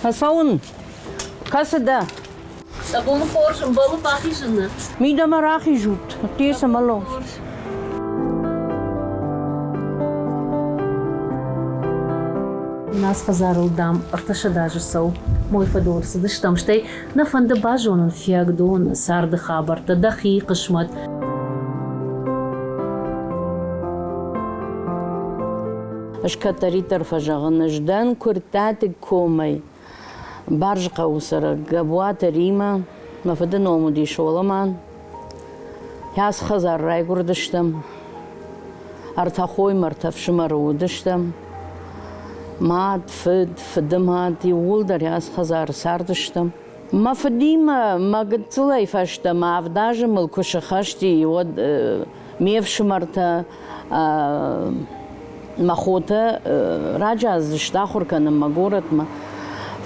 Фӕцӕуын. Кӕцы дӕ? Сӕ бон хорз ӕмбӕлы бахизыны. Мидӕмӕ рахизут, те сӕмӕлон. Нас хӕдзарыл, дам, ӕртӕсӕдӕ азы цӕуы. Мой фӕдыл ӕрцыдыстӕм, стӕй нӕ фӕнды базонын Фиагдоны царды хабӕрттӕ, дӕхи хъысмӕт. Ӕз кӕддӕриддӕр фӕзӕгъын, ӕз дӕн Куырттаты комӕй. Барзыхъӕуы цӕрӕг Гӕбуаты Римӕ, мӕ фыды ном уыди Соломан. Ацы хӕдзар райгуырдыстӕм. Ӕртӕ хоймӕ ӕртӕ фсымӕры уыдыстӕм. Мад, фыд, фыды мад, иууылдӕр ацы хӕдзары цардыстӕм. Мӕ фыдимӕ мӕ гыццылӕй фӕстӕмӕ авд азы мыл куы сыхӕсти, уӕд ме фсымӕртӕ мӕ хотӕ раджы аздзысты ахуыр кӕнынмӕ горӕтмӕ.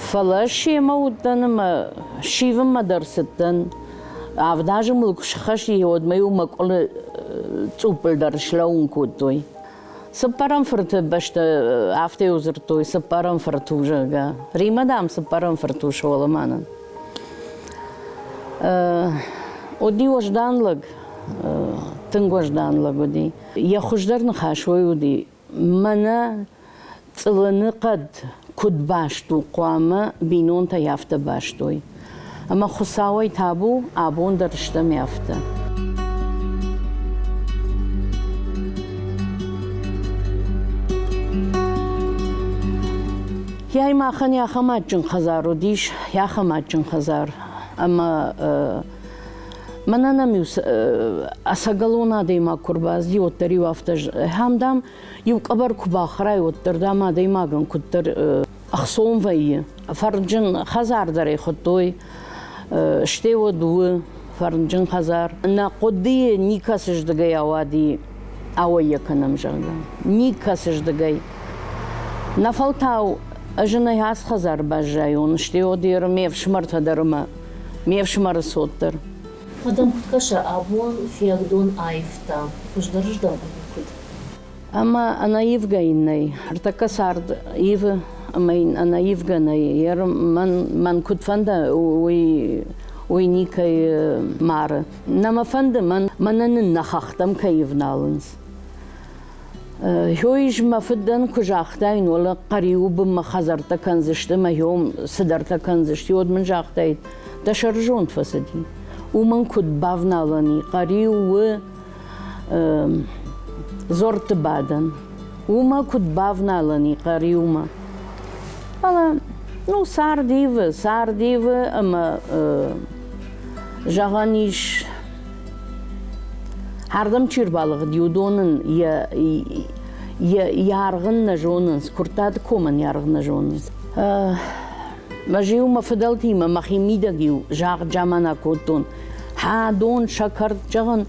Фӕлӕ семӕ уыдтӕн ӕмӕ ссивынмӕ дӕр цыдтӕн. Авд азы мыл куы сыхӕсти, уӕд мӕ-иу мӕкъуылы цъуппыл дӕр слӕууын кодтой. Цыппӕрӕм фырты бӕстӕ афтӕ-иу дзырдтой, цыппӕрӕм фырт у, зӕгъгӕ. Римӕ, дам, цыппӕрӕм фырт у Соломанӕн. Уыди уӕздан лӕг, тынг уӕздан лӕг уыди. Йӕ хуыздӕр ныхас уый уыди, мӕнӕ цъылыны хъӕд куыд баст у, хъуамӕ бинонтӕй афтӕ баст уой. Ӕмӕ Хуыцауӕй табу, абон дӕр стӕм афтӕ. Йай махӕн ахӕм адджын хӕдзар уыдис, ахӕм адджын хӕдзар. Ӕмӕ мӕнӕн ӕм-иу ӕцӕгӕлон адӕймаг куы рбацыди, уӕддӕр-иу афтӕ, ахӕм, дам, иу къӕбӕр куы бахӕрай, уӕддӕр, дам, адӕймагӕн куыддӕр ӕхцон вӕййы. Фӕрнджын хӕдзар дӕр ӕй хуыдтой, стӕй уӕд у фӕрнджын хӕдзар. Нӕ хъуыдыйы никӕцыздыгӕй ауади ауӕййӕ кӕнӕм, зӕгъгӕ. Никӕцыздыгӕй. Нӕ фӕлтау ӕз ын ӕй ацы хӕдзар баззайон, стӕй уӕд дӕр ме фсымӕртӕ дӕр ӕмӕ ме фсымӕры цот дӕр. Адӕм куыд кӕсы, абон Фиагдон аивта, хуыздӕрыздӕм ӕви куыд? Ӕмӕ ӕнӕивгӕ йын нӕй. Ӕртӕккӕ цард ивы ӕмӕ йын ӕнӕивгӕ нӕй. Мӕн, мӕн куыд фӕнда, уый, уый никӕй мары. Нӕ мӕ фӕнды, мӕн, мӕнӕн нын нӕ хӕхтӕм кӕй ӕвналынц. Хёйыз мӕ фыдӕн куы загътаин, уӕлӕ Хъӕриуы бынмӕ хӕдзӕрттӕ кӕндзысты мӕ хём цыдӕртӕ кӕндзысты, уӕд мын загътаид, дӕ сӕрызонд фӕцыди. Уымӕн куыд бавналӕн и, Хъӕриу у Зорты бадӕн. Уымӕ куыд бавналӕн и Хъӕриумӕ. Фӕлӕ, ну, цард ивы, цард ивы ӕмӕ зӕгъӕн ис, ардӕм чи рбалыгъди, уыдон ын йӕ йӕ аргъ ын нӕ зонынц, Куырттаты комӕн йӕ аргъ нӕ зонынц. Ӕз-иу мӕ фыдӕлтимӕ мӕхи мидӕг-иу загъд-замана кодтон. Хӕдон, сӕ кӕрт, зӕгъын,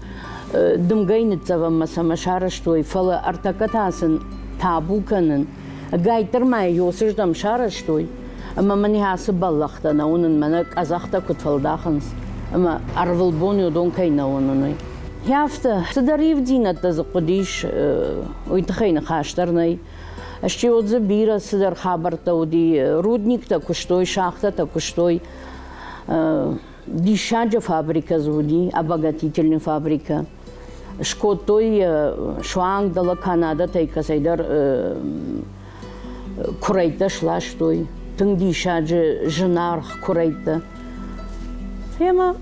дымгӕйы ныццӕвӕнмӕ цӕмӕ сарӕзтой, фӕлӕ ӕртӕккӕ та сын табу кӕнын. Ӕгайтдӕр ма йӕ ёсыздӕм сарӕзтой, ӕмӕ мӕн ацы бӕллӕхтӕ нӕ уынын, мӕнӕ къӕдзӕхтӕ куыд фӕлдахынц, ӕмӕ ӕрвылбон уыдон кӕй нӕ уынын, уый. Афтӕ, цыдӕр ивддзинӕдтӕ дзы хъуыдис, уый тыххӕй ныхас дӕр нӕй. Стӕй дзы бирӕ цыдӕр хабӕрттӕ уыди. Рудниктӕ куыстой, шахтӕтӕ куыстой. Диссаджы фабрикӕ дзы уыди, обогатительный фабрикӕ. Скодтой суанг дӕлӕ Канадӕтӕй кӕцӕйдӕр куырӕйттӕ сластой. Тынг диссаджы зынаргъ куырӕйттӕ. Гъемӕ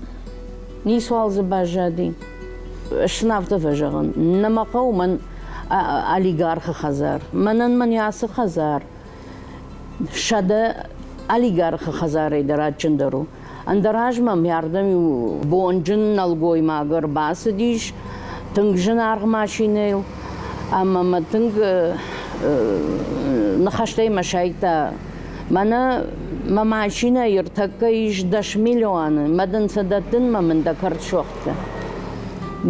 ницуал дзы баззади. Сын афтӕ фӕзӕгъын, нӕ мӕ хъӕуы мӕн олигархы хӕдзар. Мӕнӕн мӕн ацы хӕдзар 100 олигархы хӕдзарӕй дӕр адджындӕр у. Ӕндӕр аз мӕм ардӕм иу бонджын нӕлгоймаг ӕрбацыдис тынг зынаргъ машинӕйыл ӕмӕ мӕ тынг ныхӕстӕй мӕ сайдта. Мӕнӕ мӕ машинӕ ӕртӕккӕ ис 10 миллионы, мӕ дын сӕ дӕттын мӕ мын дӕ кӕрт суӕгъд кӕн.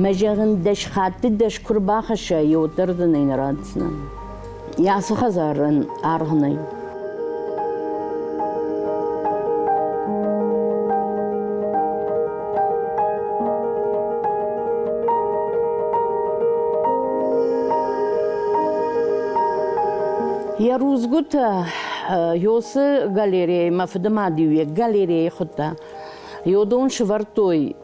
Мӕ зӕгъын, 10 хатты дӕс куы рбахӕссай, уӕддӕр дын ӕй нӕ ратдзынӕн. Ацы хӕдзарӕн аргъ нӕй. Йӕ рудзгуытӕ. Ёсы галерейы мӕ фыдымад-иу йӕ галерейы хуыдта. Ёдон сывӕрдтой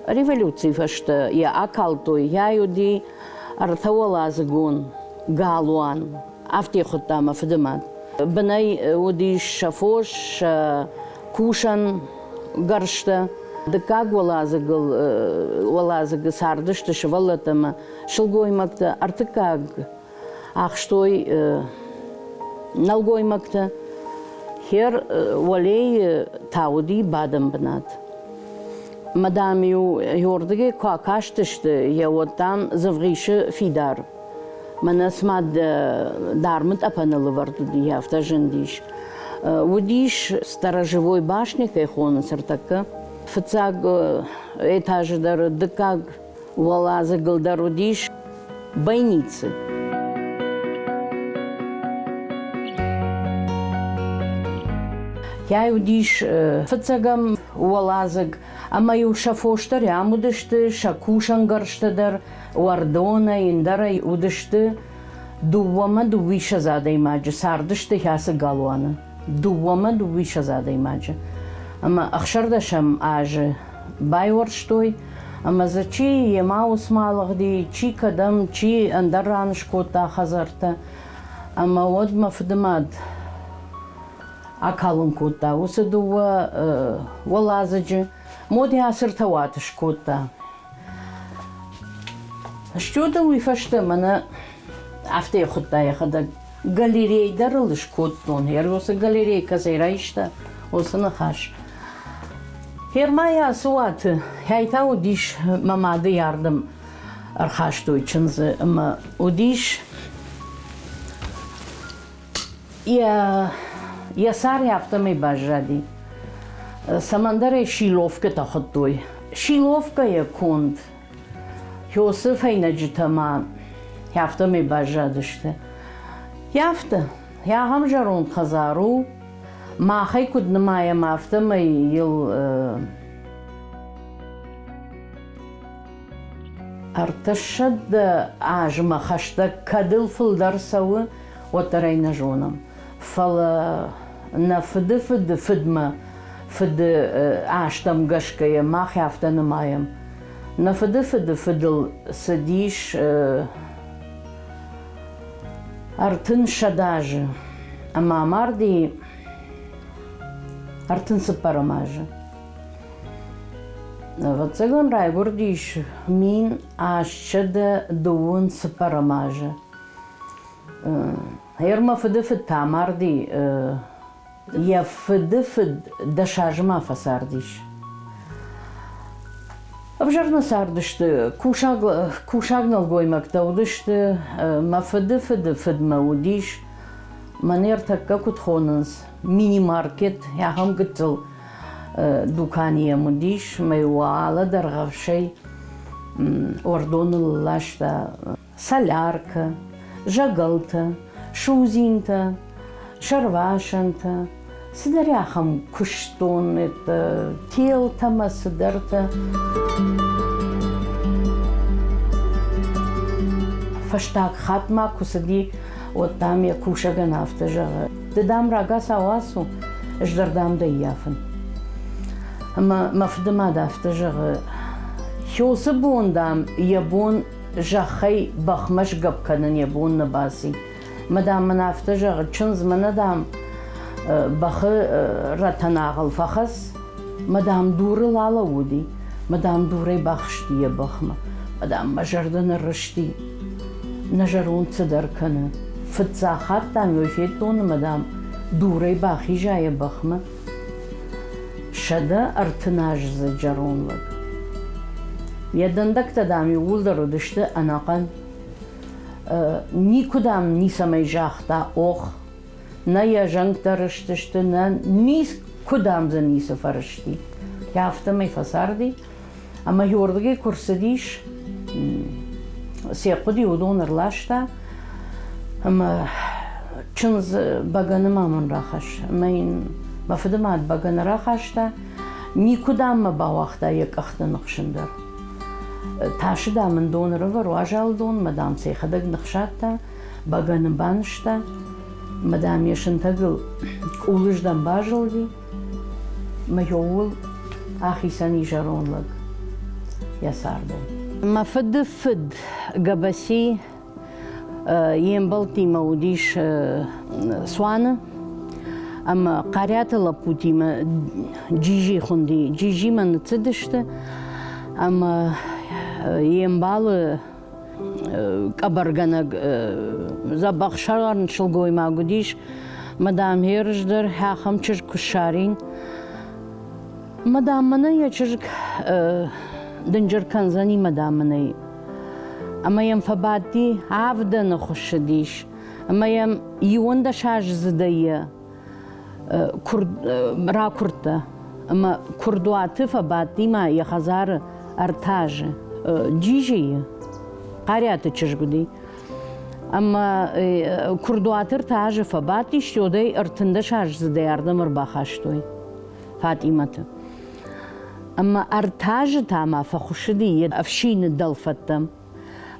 революцийы фӕстӕ йӕ акалдтой. Йӕ уыди ӕртӕуӕладзыгон галуан. Афтӕ хуыдта мӕ фыдымад. Бынӕй уыдис сӕ фос, сӕ кусӕн гӕрзтӕ. Дыккаг уӕладзыгыл уӕладзыгы цардысты сывӕллӕттӕ ӕмӕ сылгоймӕгтӕ, ӕртыккаг ахстой нӕлгоймӕгтӕ. Хер уӕлейы та уыди бадӕн бынат. Мӕ дам-иу ёрдыгӕй куы акастысты, йӕ уӕд, дам, Дзывгъисы фидар. Мӕнӕ цыма дармы тъӕпӕны лывӕрд уыди, афтӕ зындис. Уыдис сторожевой башня, кӕй хонынц ӕртӕккӕ. Фыццаг этажы дӕр, дыккаг уӕладзыгыл дӕр уыдис бойницы. Кӕй уыдис фыццӕгӕм уӕладзыг, ӕмӕ-иу сӕ фос дӕр ам уыдысты, сӕ кусӕнгӕрзтӕ дӕр уӕрдонӕй, ӕндӕрӕй уыдысты. Дыууӕмӕ дыууиссӕдз адӕймаджы цардысты ацы галуаны. Дыууӕмӕ дыууиссӕдз адӕймаджы. Ӕмӕ ӕхсӕрдӕсӕм азы байуӕрстой, ӕмӕ дзы чи йемӕ усмӕ алыгъди, чи кӕдӕм, чи ӕндӕр ран скодта хӕдзӕрттӕ. Ӕмӕ уӕд мӕ фыдымад акалын кодта уыцы дыууӕ уӕладзыджы. Модӕ ацыртӕ уат скодта. Стёдыл уый фӕстӕ мӕнӕ афтӕ йӕ хуыдта йӕхӕдӕг. Галерей дӕр ыл скодтон. Уыцы галерей кӕцӕй райста, уыцы ныхас. Фермӕйы ацы уаты хӕй та уыдис мӕ мады ардӕм ӕрхастой чындзы ӕмӕ уыдис йӕ сӕр афтӕмӕй баззади. Цӕмӕндӕр ӕй шиловкӕтӕ хуыдтой. Шиловкӕйӕ конд Хёсы фӕйнӕджытӕ ма афтӕмӕй баззадысты. Афтӕ, ахӕм зӕронд хӕдзар у, махӕй куыд нымайӕм, афтӕмӕй йыл ӕртӕссӕдӕ азмӕ хӕстӕг кӕд ыл фылдӕр цӕуы, уӕддӕр ӕй нӕ зонӕм. Фӕлӕ нӕ фыды фыды фыдмӕ фыды азтӕм гӕсгӕйӕ мах афтӕ нымайӕм. Нӕ фыды фыды фыдыл цыдис 30 азы ӕмӕ амарди 34 азы. Ӕвӕццӕгӕн, райгуырдис 1824 азы. Гъер мӕ фыдыфыд та амарди, йӕ фыдыфыд 10 азы ма фӕцардис. Ӕвзӕр нӕ цардысты, кусаг, кусаг нӕлгоймӕгтӕ уыдысты. Мӕ фыдыфыды фыдмӕ уыдис, мӕнӕ ӕртӕккӕ куыд хонынц, мини-маркет, ахӕм гыццыл дукани йӕм уыдис, мӕ уӕлӕ дӕргъӕвсӕй уӕрдоныл ласта соляркӕ, зӕгӕлтӕ, судзинтӕ, сӕрвасӕнтӕ, цыдӕр ахӕм куыстон телтӕ мӕ цыдӕртӕ. Фӕстаг хатт ма куы цыди, уӕд, дам, йӕ кусӕгӕн афтӕ зӕгъы: ды, дам, рагацау ацу, ӕз дӕр, дам, дӕ ййафын. Ӕмӕ мӕ фыдымад афтӕ зӕгъы: Хёсы бон, дам, йӕ бон зӕххӕй бӕхмӕ сгӕпп кӕнын йӕ бон нӕ баци. Мӕ, дам, мын афтӕ зӕгъы, чындз, мӕнӕ, дам, бӕхы рӕтӕнагъыл фӕхӕц. Мӕ, дам, дурыл алӕууыди, мӕ, дам, дурӕй бахызти йӕ бӕхмӕ. Мӕ, дам, мӕ зӕрдӕ ныррызти. Нӕ зӕронд цыдӕр кӕны. Фыццаг хатт, дам, уый федтон ӕмӕ, дам, дурӕй бахиза йӕ бӕхмӕ. 130-аздзыд зӕронд лӕг. Йӕ дӕндӕгтӕ, дам, иууылдӕр уыдысты ӕнӕхъӕн. Никуы, дам, ницӕмӕй загъта ох, нӕ йӕ зӕнгтӕ рыстысты, нӕ никуы, дам, дзы ницы фӕрысти. Афтӕмӕй фӕцарди. Ӕмӕ уырдыгӕй куы рцыдис, сӕ хъуыди уыдон ӕрласта ӕмӕ чындз бӕгӕны ма мын рахӕсс. Ӕмӕ йын мӕ фыдымад бӕгӕны рахаста, никуыдӕм мӕ бауагъта йӕ къӕхтӕ ныхсын дӕр. Тасы, дам, ын дон ӕрӕвӕр, уазал дон, мӕ, дам, сӕ йӕхӕдӕг ныхсадта. бӕгӕны банызта, ӕмӕ, дам, йӕ сынтӕгыл къулыздӕм базылди, ӕмӕ ууыл ахицӕн и зӕронд лӕг йӕ цардӕй. Мӕ фыды фыд Габаси йе мбӕлттимӕ уыдис цуаны ӕмӕ Хъариаты лӕппутимӕ Джиджи хуынди. Джиджимӕ ныццыдысты ӕмӕ йе мбалы къӕбӕргӕнӕг дзӕбӕх сӕрӕн сылгоймаг уыдис. Мадам ерыс дӕр ахӕм чызг куы ссарин. Мадам мӕнӕ йӕ чызг дынджыр кӕндзӕни мадам мӕнӕй. Ӕмӕ йӕм фӕбадти, авдӕны хуыссыдис, ӕмӕ йӕм иуӕндӕсаздзыдӕй йӕ ракуырдта. Ӕмӕ куырдуаты фӕбадти ма йӕ хӕдзары ӕртӕ азы. Джижийы, Хъариаты чызг уыди. Ӕмӕ куырдуаты ӕртӕ азы фӕбадтис, уӕдӕй ӕртындӕсаздзыдӕй ардӕм ӕрбахастой Фатъимӕты. Ӕмӕ ӕртӕ азы та ма фӕхуыссыди йе ӕфсины дӕлфӕдтӕм.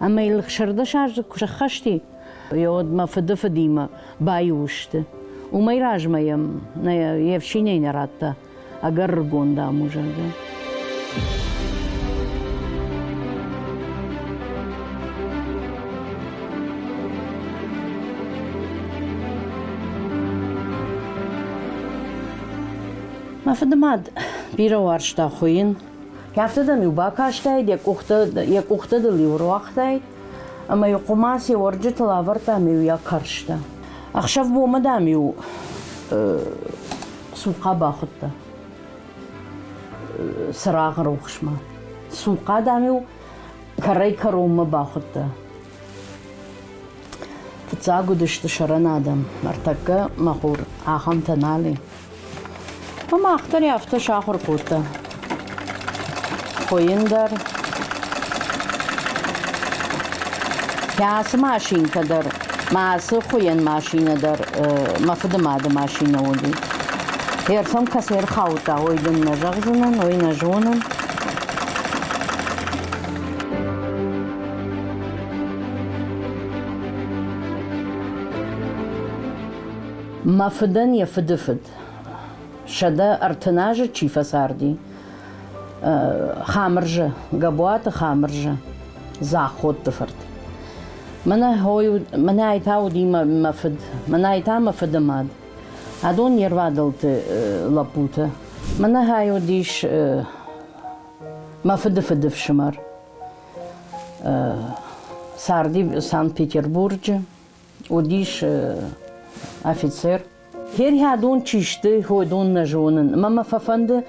Ӕмӕ йыл 16 азы куы сӕххӕст и, уӕд мӕ фыды фыдимӕ баиу сты. Уымӕй размӕ йӕм йе фсинӕй нӕ радта, ӕгӕр рыгон, дам, у, зӕгъгӕ. Мӕ фыдымад бирӕ уарзта хуыйын. Афтӕ дӕм-иу бакастаид, йӕ къухтӕ дыл-иу ӕруагътаид, ӕмӕ-иу хъуымац йӕ уӕрджытыл авӕрдта ӕмӕ-иу йӕ карста. Ӕхсӕв-бонмӕ, дам-иу цухъа бахуыдта цырагъы рухсмӕ. Цухъа, дам-иу кӕрӕй-кӕронмӕ бахуыдта. Фыццаг уыдысты сӕрӕн адӕм, ӕртӕккӕ, мӕ хур, ахӕмтӕ нал и. Ӕмӕ мах дӕр афтӕ сахуыр кодта. Хуыйын дӕр. Ацы машинкӕ дӕр, мӕ ацы хуыйӕн машинӕ дӕр мӕ фыды мады машинӕ уыди. Ӕрфӕн кӕцы ӕрхаудта, уый дын нӕ зӕгъдзынӕн, уый нӕ зонын. Мӕ фыдӕн йӕ фыдыфыд, 130 азы чи фӕцарди, Хамырзы, Габуаты Хамырзы, Дзаххотты фырт. Мӕнӕ мӕнӕ ай та уыди мӕ фыд, мӕнӕ ай та мӕ фыды мад. Адон не рвадӕлты лӕппутӕ. Мӕнӕ ай уыдис мӕ фыды фыды фсымӕр. Царди Санкт-Петербурджы, уыдис офицер. Херхӕдон чи сты, уыдон нӕ зонын. Ӕмӕ мӕ фӕфӕнды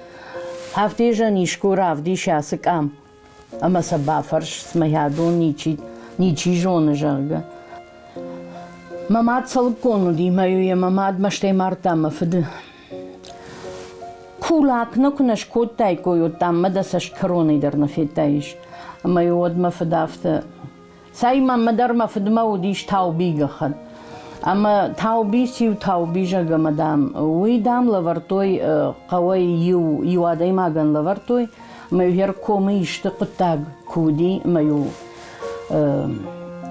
афтӕ искуы равдис ацы къам ӕмӕ сӕ бафӕрс, цымӕ хӕдон ничи, ничи зоны, зӕгъгӕ. Мӕ мад цӕлыккон уыди, мӕ-иу йӕ мӕ мад мӕстӕй мардта мӕ фыды. Кулак нӕ куы нӕ скодтаиккой, уӕд дам мӕ дӕ цӕст кӕронӕй дӕр нӕ федтаис. Ӕмӕ-иу уӕд мӕ фыд афтӕ Цӕй, мӕнмӕ дӕр мӕ фыдмӕ уыдис Тауби гӕххӕтт. Ӕмӕ Тауби циу Тауби, зӕгъгӕ, мӕ, дам, уый, дам, лӕвӕрдтой хъӕуӕй иу, иу адӕймагӕн лӕвӕрдтой, ӕмӕ-иу йе ркомы исты хъуыддаг куы уыди, ӕмӕ-иу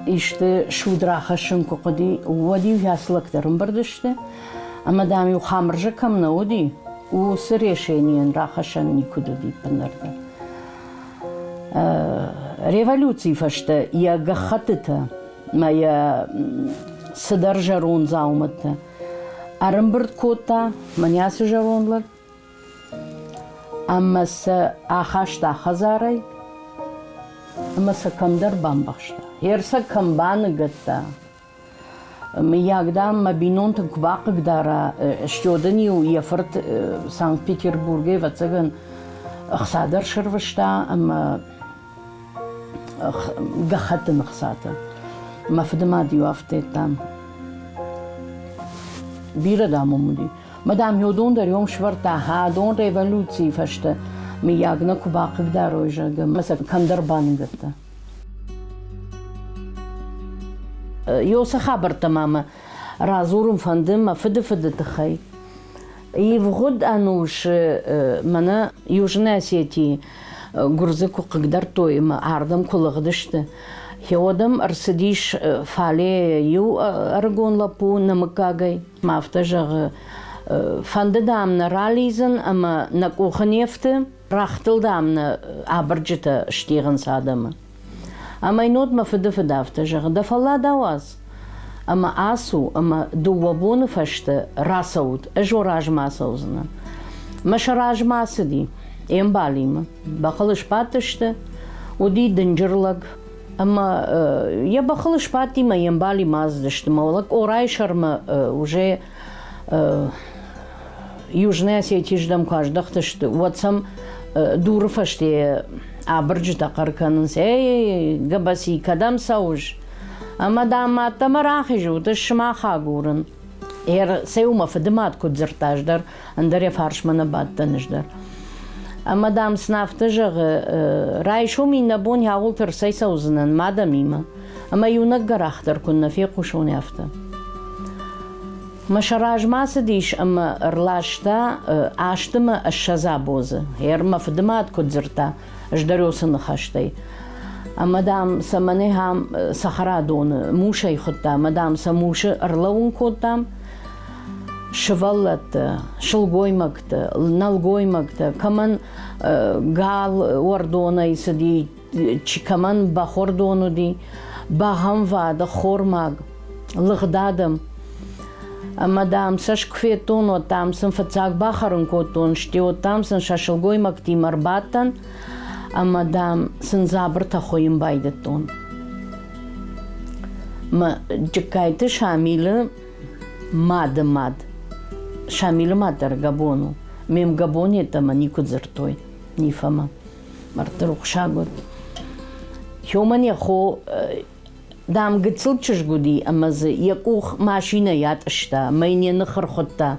исты суд рахӕссын куы хъуыди, уӕд-иу йӕ лӕгтӕ ӕрӕмбырд сты, ӕмӕ, дам-иу Хамырзы кӕм нӕ уыди, уыцы решенийӕн рахӕссӕн никуыд уыди ӕппындӕр дӕр. Революцийы фӕстӕ йӕ гӕххӕттытӕ мӕ йӕ цыдӕр зӕронд дзаумӕттӕ ӕрӕмбырд кодта мӕнӕ ацы зӕронд лӕг ӕмӕ сӕ ахаста хӕдзарӕй ӕмӕ сӕ кӕмдӕр бамбӕхста. Йе рцӕг кӕм баныгӕдта, Мыййаг, дам, мӕ бинонты куы бахъыгдара, Стёдын-иу йӕ фырт Санкт-Петербургӕй, ӕвӕццӕгӕн, ӕхца дӕр сӕрвыста ӕмӕ гӕххӕттын ӕхцатӕ. Мӕ фыдымад-иу афтӕ, дам, бирӕ, дам, уым уыди. Мӕ, дам, уыдон дӕр уым сӕвӕрдта хӕдон революцийы фӕстӕ, мыййаг нӕ куы бахъыгдарой, зӕгъгӕ, мӕ сӕ кӕмдӕр баныгӕдта. Ёсы хабӕрттӕ ма мӕ радзурын фӕнды мӕ фыды фыды тыххӕй. Ивгъуыд ӕнусы мӕнӕ Южная Осетийы гуырдзы куы хъыгдардтой ӕмӕ ардӕм куы лыгъдысты, Хеодӕм ӕрцыдис фале иу ӕрыгон лӕппу нӕ мыггагӕй. Афтӕ зӕгъы, фӕнды, дам, нӕ ралидзын ӕмӕ нӕ къухы не фты, рӕгътыл, дам, нӕ абырджытӕ стигъынц адӕмы. Ӕмӕ йын уӕд мӕ фыдыфыд афтӕ зӕгъы, дӕ фӕллад ауадз ӕмӕ ацу ӕмӕ дыууӕ боны фӕстӕ рацӕут, ӕз уӕ размӕ ацӕудзынӕн. Мӕ сӕ размӕ ацыди йе мбалимӕ. Бӕхыл сбадтысты, уыди дынджыр лӕг. Ӕмӕ йӕ бӕхыл сбадти мӕ йе мбалимӕ ацыдысты. Мӕ лӕг Къорайы сӕрмӕ уже Южная Осетийы здӕм куы аздӕхтысты, уӕд сӕм дуры фӕсте абырджытӕ хъӕр кӕнынц: «Эй, Гӕбӕци, кӕдӕм цӕуыс?» Ӕмӕ, дам, мадтӕмӕ рахизут, ӕз сымах агурын. Сӕ мӕ фыдымад куыд дзырдта ӕз дӕр, ӕндӕр йӕ фарсмӕ нӕ бадтӕн ӕз дӕр. Ӕмӕ, дам, сын афтӕ зӕгъы, райсом иннӕбон иауылты ӕрцӕйцӕудзынӕн мадӕмимӕ, ӕмӕ иунӕг гӕрах дӕр куыннӕ фехъусон афтӕ. Мӕ сӕ размӕ цыдис ӕмӕ ӕрласта астымӕ 20 обозы. Гъер мӕ фыдымад куыд дзырдта, ӕз дӕр уыцы ныхӕстӕй. Ӕмӕ, дам, сӕ мӕнӕ ахӕм цӕхӕрадоны мусӕй хуыдта, ӕмӕ, дам, сӕ мусы ӕрлӕууын кодтам. Сывӕллӕттӕ, сылгоймӕгтӕ, нӕлгоймӕгтӕ, кӕмӕн гал уӕрдонӕй цыди, чи кӕмӕн бӕхуӕрдон уыди, бӕгъӕмвад, ӕххормаг, лыгъд адӕм. Ӕмӕ, дам, сӕ куы федтон, уӕд, дам, сын фыццаг бахӕрын кодтон, стӕй уӕд, дам, сын сӕ сылгоймӕгтимӕ ӕрбадтӕн ӕмӕ, дам, сын дзабыртӕ хуыйын байдыдтон. Мӕ Джыккайты Шамилы мады мад, Шамилы мад дӕр Габон у. Ме мгабон йеддӕмӕ никуы дзырдтой Нифӕмӕ. Мӕрдты рухсаг уӕд. Хёмӕн йӕ хо, дам, гыццыл чызг уыди ӕмӕ дзы йӕ къух машинӕйы атъыста ӕмӕ йын йӕ ных ӕрхуыдта.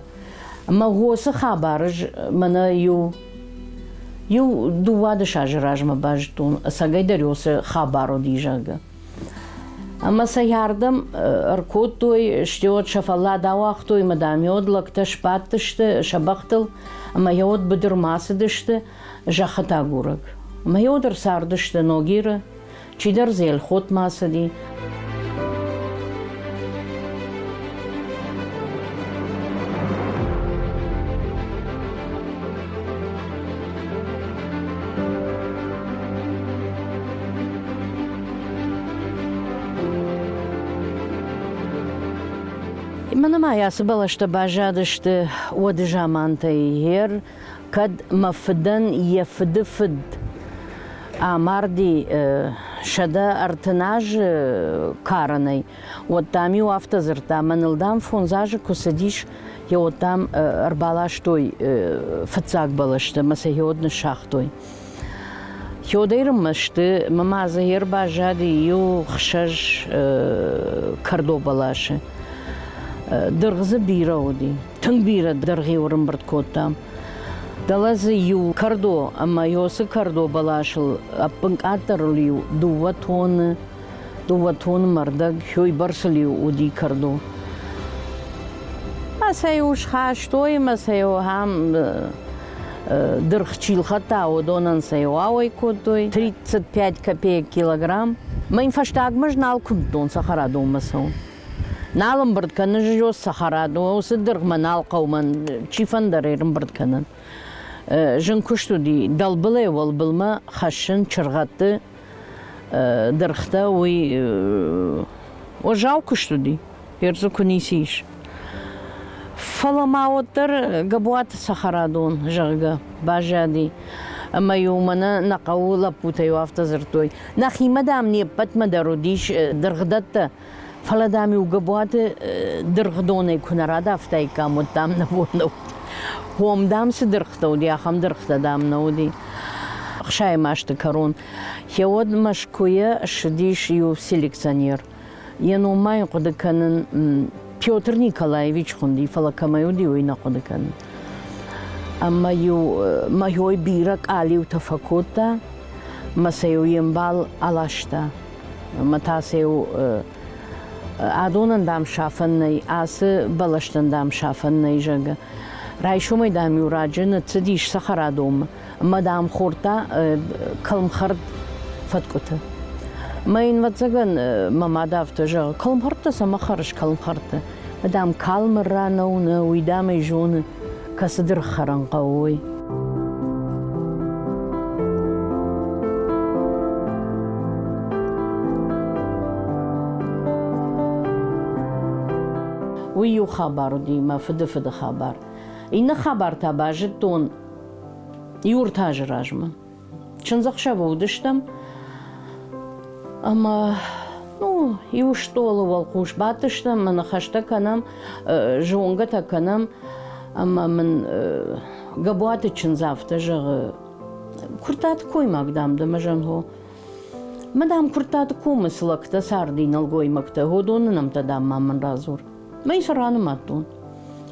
Ӕмӕ уыцы хабар ӕз мӕнӕ иу иу 12 азы размӕ базыдтон, ӕцӕгӕйдӕр уыцы хабар уыди, зӕгъгӕ. Ӕмӕ сӕ ардӕм ӕркодтой, стӕй уӕд сӕ фӕллад ауагътой ӕмӕ, дам, уӕд лӕгтӕ сбадтысты сӕ бӕхтыл ӕмӕ уӕд быдырмӕ ацыдысты зӕххытӕ агурӕг. Ӕмӕ уӕд ӕрцардысты Ногиры, чидӕр дзы Елхотмӕ ацыди. Мӕнӕ ма ацы бӕлӕстӕ баззадысты уӕды замантӕй. Гъер кӕд мӕ фыдӕн йӕ фыды фыд амарди 130 азы карӕнӕй, уӕд, дам-иу афтӕ дзырдта, мӕныл, дам, 5 азы куы цыдис, гъеуӕд, дам, ӕрбаластой фыццаг бӕлӕстӕ ӕмӕ сӕ гъеуӕд ныссагътой. Хёдӕйрынмӕ сты, мӕ ма дзы ӕрбаззади иу хсӕз кӕрдо бӕласы. Дыргъ дзы бирӕ уыди, тынг бирӕ дыргъ-иу ӕрӕмбырд кодтам. Дӕлӕ дзы иу кӕрдо ӕмӕ уыцы кӕрдо бӕласыл ӕппынкъаддӕрыл-иу 2 тоны, 2 тоны мӕрдӕг, уыйбӕрцыл-иу уыди кӕрдо. Ӕмӕ сӕ-иу схастой ӕмӕ сӕ-иу ахӕм дыргъ чи лхӕдта, уыдонӕн сӕ ауӕй кодтой 35 копеек килограмм. Мӕ йын фӕстагмӕ нал куымдтон цӕхӕрадонмӕ цӕуын. Нал ӕмбырд кӕнын зоз цӕхӕрадон, уыцы дыргъмӕ нал хъӕуы мӕн чи фӕндӕр ӕрӕмбырд кӕнын. Зын куыст уыди дӕлбылӕй уӕлбылмӕ хӕссын чыргъӕдты дыргътӕ, уый уӕззау куыст уыди. Йе дзы куы ницы ис. Фӕлӕ ма уӕддӕр Гӕбуаты цӕхӕрадон, зӕгъгӕ, баззади. Ӕмӕ-иу мӕнӕ нӕ хъӕуы лӕппутӕ-иу афтӕ дзырдтой: нӕхимӕ, дам, не ппӕтмӕ дӕр уыдис дыргъдӕттӕ, фӕлӕ, дам-иу Гӕбуаты дыргъдонӕй куы нӕ радавтаиккам, уӕд, дам, нӕ бон нӕ уыд. Уым, дам, цы дыргътӕ уыди, ахӕм дыргътӕ, дам, нӕ уыди. 60 азты кӕрон. Гъеуӕд Мӕскуыйӕ ссыдис иу селекционер. Йӕ ном ма йын хъуыды кӕнын Петр Николаевич хуынди, фӕлӕ кӕмӕй уыди, уый нӕ хъуыды кӕнын. Ӕмӕ-иу мӕ бирӕ къалиутӕ фӕкодта, мӕ сӕ-иу йе мбал аласта. Ӕмӕ та сӕ-иу адонӕн, дам, сафӕн нӕй, ацы бӕлӕстӕн, дам, сафӕн нӕй, зӕгъгӕ. Райсомӕй, дам-иу раджы ныццыдис цӕхӕрадонмӕ ӕмӕ, дам, хордта кӕлмхӕрд фӕткъуытӕ. Мӕ йын, ӕвӕццӕгӕн, мӕ мад афтӕ зӕгъы, кӕлмхӕрдтӕ цӕмӕ хӕрыс, кӕлмхӕрдтӕ? Дам, калмы нӕу, нӕ, уый, дам, ӕй зоны, кӕцы дыргъ хӕрын хъӕуы, уый. Уый иу хабар уыди, мӕ фыды фыды хабар. Иннӕ хабар та базыдтон иу ӕртӕ азы размӕ. Чындзӕхсӕвы уыдыстӕм ӕмӕ ну, иу стъолы уӕлхъус бадтыстӕм ӕмӕ ныхӕстӕ кӕнӕм, зонгӕтӕ кӕнӕм ӕмӕ мын Габуаты чындз афтӕ зӕгъы, Куырттаты коймаг, дам, дӕ мӕ зӕнхо. Мӕ, дам, Куырттаты комы цы лӕгтӕ царди нӕлгоймӕгтӕ, уыдоны нӕмттӕ, дам, ма мын радзур. Мӕ сӕ ранымадтон.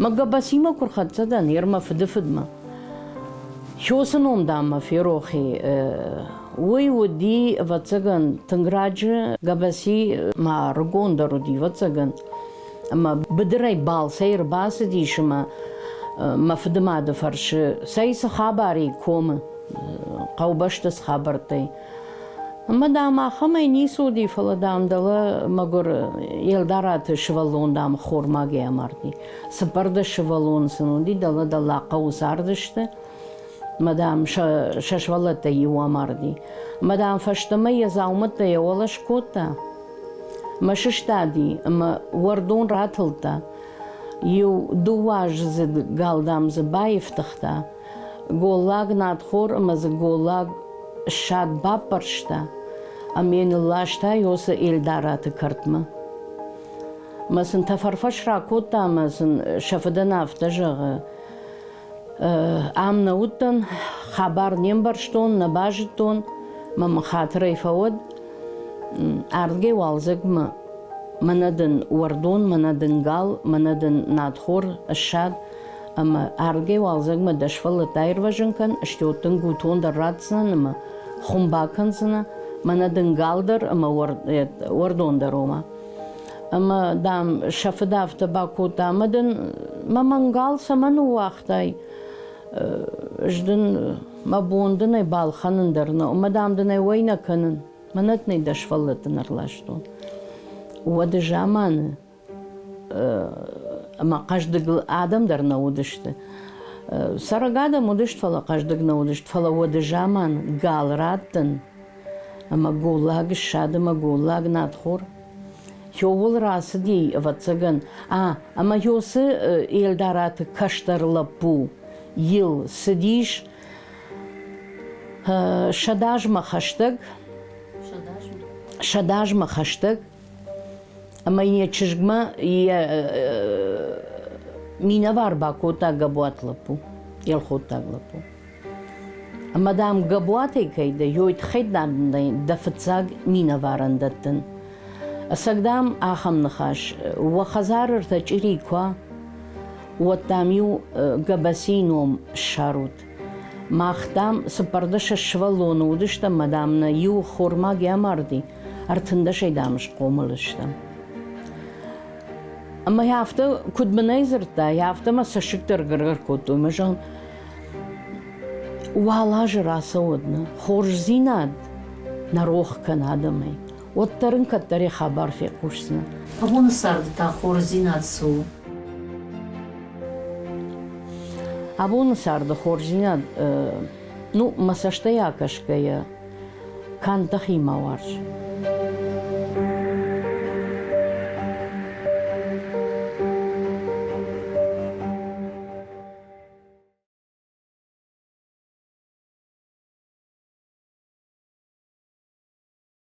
Мӕ Габасимӕ куы рхӕццӕ дӕн, ер мӕ фыды фыдмӕ. Хёсы ном, дам, мӕ ферох и. Уый уыди, ӕвӕццӕгӕн, тынг раджы. Габаси ма ӕрыгондӕр уыди, ӕвӕццӕгӕн. Ӕмӕ быдырӕй балцӕй ӕрбацыдис ӕмӕ мӕ фыдымады фӕрсы, цӕй цы хабар и комы, хъӕубӕсты цы хабӕрттӕй. Ӕмӕ, дам, ахӕмӕй ницы уыди, фӕлӕ, дам, дӕлӕ мӕгуыр Елдараты сывӕллон, дам, хормагӕй амарди. Цыппӕрдӕс сывӕллоны сын уыди, дӕлӕ дӕллагхъӕуы цардысты. Мӕ, дам, сӕ сывӕллӕттӕй иу амарди. Мӕ, дам, фӕстӕмӕ йӕ дзаумӕттӕ йӕ уӕлӕ скодта. Мӕ сыстади ӕмӕ уӕрдон ратылдта. Иу дыууӕаздзыд гал, дам, дзы баифтыгъта. Голлаг надхор ӕмӕ дзы голлаг ссад баппӕрста ӕмӕ йӕ нылласта Йосы Эльдараты кӕртмӕ. Мӕ сын тӕфӕрфӕс ракодта ӕмӕ сын сӕ фыдӕн афтӕ зӕгъы: Ам нӕ уыдтӕн, хабар не мбӕрстон, нӕ базыдтон, мӕ мын хатырӕй фӕуӕд. Ардгӕй уалдзӕгмӕ мӕнӕ дын уӕрдон, мӕнӕ дын гал, мӕнӕ дын надхор ссад ӕмӕ ардгӕй уалдзӕгмӕ дӕ сывӕллӕтты аирвӕзын кӕн, стӕй дын гутон дӕр ратдзынӕн ӕмӕ хуым бакӕндзынӕ, мӕнӕ дын гал дӕр ӕмӕ уӕрдон дӕр ома. Ӕмӕ, дам, сӕ фыд афтӕ бакодта, ӕмӕ дын мӕ мӕнгал цӕмӕн ныууагътай? Ӕз дын мӕ бон дын ӕй балхӕнын дӕр нӕ, ӕмӕ, дам, дын ӕй уӕй нӕ кӕнын. Мӕнӕ дын ӕй дӕ сывӕллӕттӕн ӕрластон. Уӕды заманы ӕмӕ хъӕздыг адӕм дӕр нӕ уыдысты. Цӕрӕг адӕм уыдысты, фӕлӕ хъӕздыг нӕ уыдысты. Фӕлӕ уӕды заман гал раттын ӕмӕ голлаг ссад ӕмӕ голлаг надхор. Йоуыл рацыди, ӕвӕццӕгӕн, а, ӕмӕ Йосы Елдараты кӕстӕр лӕппу йыл цыдис сӕдӕазмӕ хӕстӕг, сӕдӕазмӕ хӕстӕг Ӕмӕ йын йӕ чызгмӕ йӕ минӕвар бакодта Гӕбуат лӕппу, елхоттаг лӕппу. Ӕмӕ, дам, Гӕбуатӕй кӕй дӕ, ёй тыххӕй, дам, дӕ фыццаг минӕварӕн дӕттын. Ӕцӕг, дам, ахӕм ныхас, уӕ хӕдзары ртӕ чъири куы уа, уӕд, дам-иу Гӕбӕцийы ном ссарут. Мах, дам, цыппӕрдӕс сывӕллоны уыдыстӕм ӕмӕ, дам, нӕ иу хормаг амарди, ӕртындӕсӕй, дам, схъомыл стӕм. Ӕмӕ афтӕ, куыд мын ӕй дзырдта, афтӕ мӕ цӕссыгтӕ ӕргӕр-гӕр кодтой. Мӕ зӕгъын, уал азы рацӕуӕд нӕ хорздзинад нӕ рох кӕн адӕмӕй, уӕддӕр ын кӕддӕр йӕ хабар фехъусдзынӕ. Абоны царды та хорздзинад цы у? Абоны царды хорздзинад, ну, мӕ цӕстӕй акӕсгӕйӕ, канд дӕхи ма уарз.